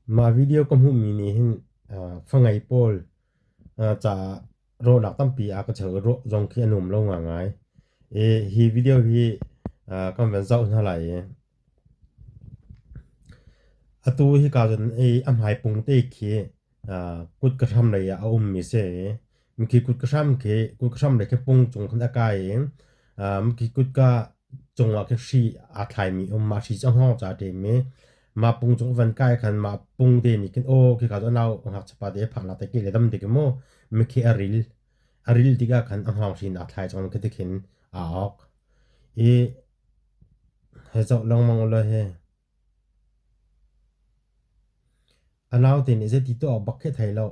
Mah video ka hmuhmi nih hin fangei pawl caah rawhnak tampi a ka cheu i rawh zong khi a nuam lo ngaingai. I hi video hi kan van zoh hna lai i atu hika cun i a hmaipung te khi kut ka hram lei ah a ummi si i mikhi kut ka hram khi kut ka hram lei khi pung cung khan a kai i mikhi kutka cungah khin hri aa thlaimi um. Mah hri cu a hngawng ca a ṭem i mah pung cung van kai khan mah pung te nih khin aw khika cu a nau ngakchia te a phak nak te ke le dam tik mu mikhi a ril. A ril tikah khan a hngawng hri in aa thlai cang khi tikhin aa awk. I hei zoh lengmang ulaw hi a naute nih zeiti tuah awk bak khi a thei lo.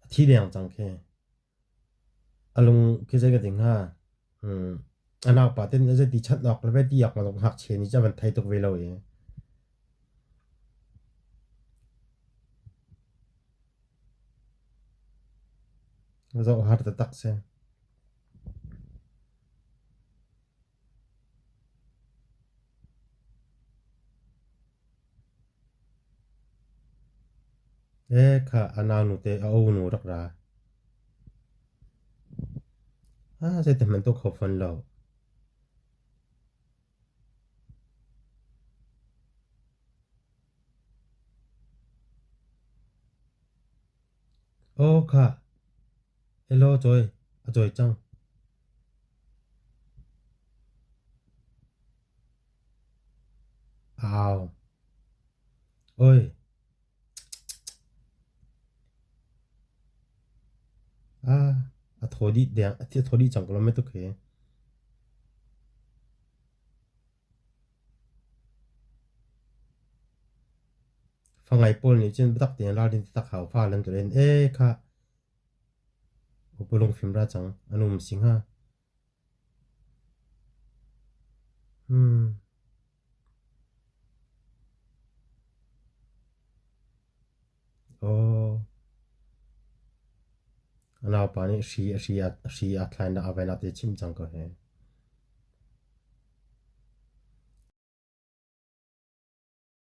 A thi deng cang khi. A lung khi zei ka ti hnga? A naupa te nih zeiti chanh awk le zeiti awk ma ngakchia nih cun a van thei tuk ve lo i. Zoh har taktak si. Ee khah a naunu te a unu rak ra. Ah zeiti hmanh tuah kho fawn lo. Aw khah. Elaw cawi, a cawi cang. A au. Oi. Ah, a thaw dih deng, a thaw dih cang ko lo mei tuk hi. Fangai pawl nih cun biatak tein ralrin taktak hau fa lan ka len. Ee khah. Upa lungfim ra cang. An um si hnga. Hmm. Aw. A naupa nih hri a hri a hri a thlainak a vainak te chim cang ko he.